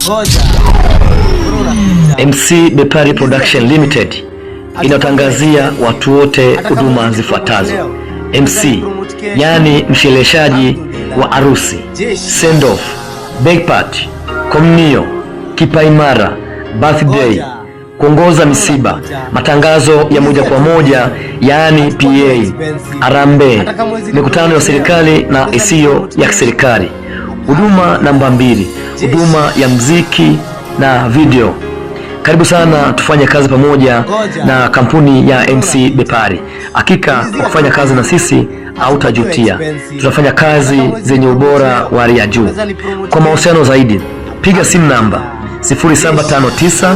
Ngoja. Mbona unaficha? MC Bepari Production Limited inatangazia watu wote huduma zifuatazo: MC, yaani mshereheshaji wa harusi, send off, big party, komunio, kipaimara, birthday, kuongoza misiba, matangazo ya moja kwa moja yaani PA, harambee, mikutano ya serikali na isiyo ya kiserikali. Huduma namba 2, huduma ya mziki na video. Karibu sana tufanye kazi pamoja na kampuni ya MC Bepari. Hakika kwa kufanya kazi na sisi hautajutia. Tunafanya kazi zenye ubora wa hali ya juu. Kwa mahusiano zaidi, piga simu namba 0759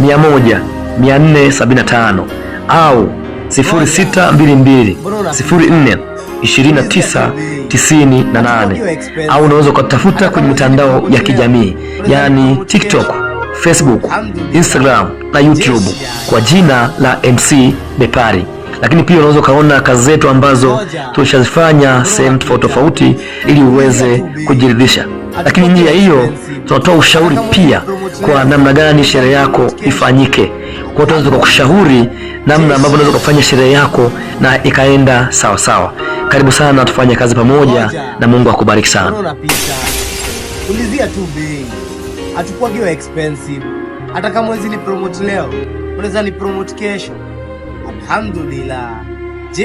100 475 au 0622 04 29 98 au unaweza ukatafuta kwenye mitandao ya kijamii yaani TikTok, Facebook, Instagram na YouTube kwa jina la MC Bepari. Lakini pia unaweza ukaona kazi zetu ambazo tulishazifanya sehemu tofauti tofauti ili uweze kujiridhisha. Lakini nje ya hiyo, tunatoa ushauri pia kwa namna gani sherehe yako ifanyike. Kwa hiyo tunaweza tukakushauri namna ambavyo unaweza kufanya sherehe yako na ikaenda sawa sawa. Karibu sana, tufanye kazi pamoja na Mungu akubariki sana. Mbona unaficha? Ulizia tu bei. Hatukuwagiwa expensive. Hata kama huwezi ni promote leo, unaweza ni promote kesho. Alhamdulillah. Je